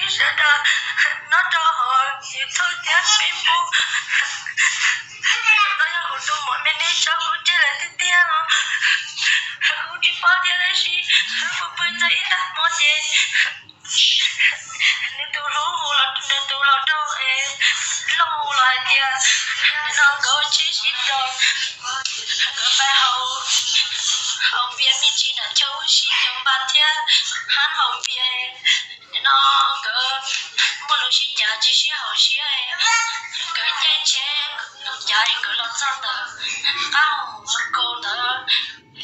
Sawv daws nyob rau hauv YouTube thiab Facebook, no yog kuv tus muam me neb tso kuv tseg lawm tiag tiag os. Kuv tsis paub thiab tab sis kuv pw txog ib tag hmo ces nws tus hlub hu los, nws tus hluas nraug Looj hu los hais tias no nkawd ua tsheb sib nraus, nkawd pais haus, haus pias me ntsis nram chaw ub si cov npas thiab hab haus pias no nkawd muaj lus sib cav tsis sib haum siab, nkawd caij tsheb nws cav nkawd los txog ntawd qab hmo mus kaus ntawd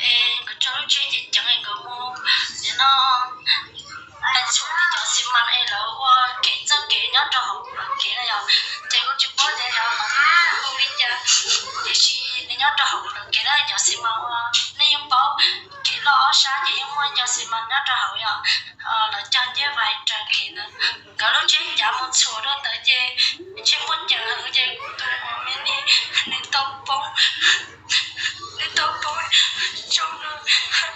es nkawd tso lub tsheb ceev ceev nkawd mus nim no txhuam cov xi mas es lawv ua kev txoj kev nyob rau hauv lawv kev na yom. Ces kuv tsis paub tias yog qhov twg hu li cas, tiam sis nws nyob rau hauv lawv kev na cov xi mas ua, nej yeej paub kev loj ob sab ces yeej muaj cov xi mas nyob rau hauv yom. Lawv cog ncaj vais raws kev ntawd, nkawd lub tsheb cav mus txhuam rau ntawd ces tsheb muaj ceem heev ces kuv tus muam me neb nws tau poob, nws tau poob tsoo no,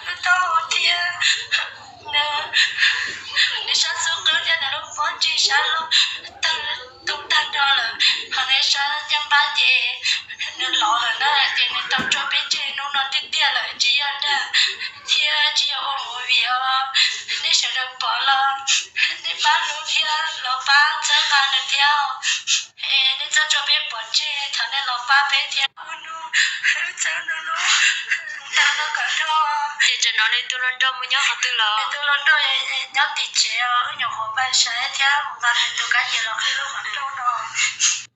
nws tau thiab nws sab xub qwb thiab nws lub pob ntseg sab loj tawg tau tag nrho lawm, ho nws sab ncaj npab ces nws lov lawm na, ces nws tau tso peb tseg hnub no tiag tiag lawm tsis yog dag thiab tsis yog ua movie os. Nej sawv daws pom los nej pab hlub thiab los pab txhawb nqa nws thiab. Es nej txhob tso peb pov tseg, thov nej los pab peb thiab. Ua no, txhawb nqa no kom rau. Ces tam no nws tus hluas nraug mus nyob qhov twg los? Nws tus hluas nraug nyob tim tsev os, wb nyuam qhuav pais saib thiab mus nqa nws tus kab nyiam los qhib lub qhov rooj no.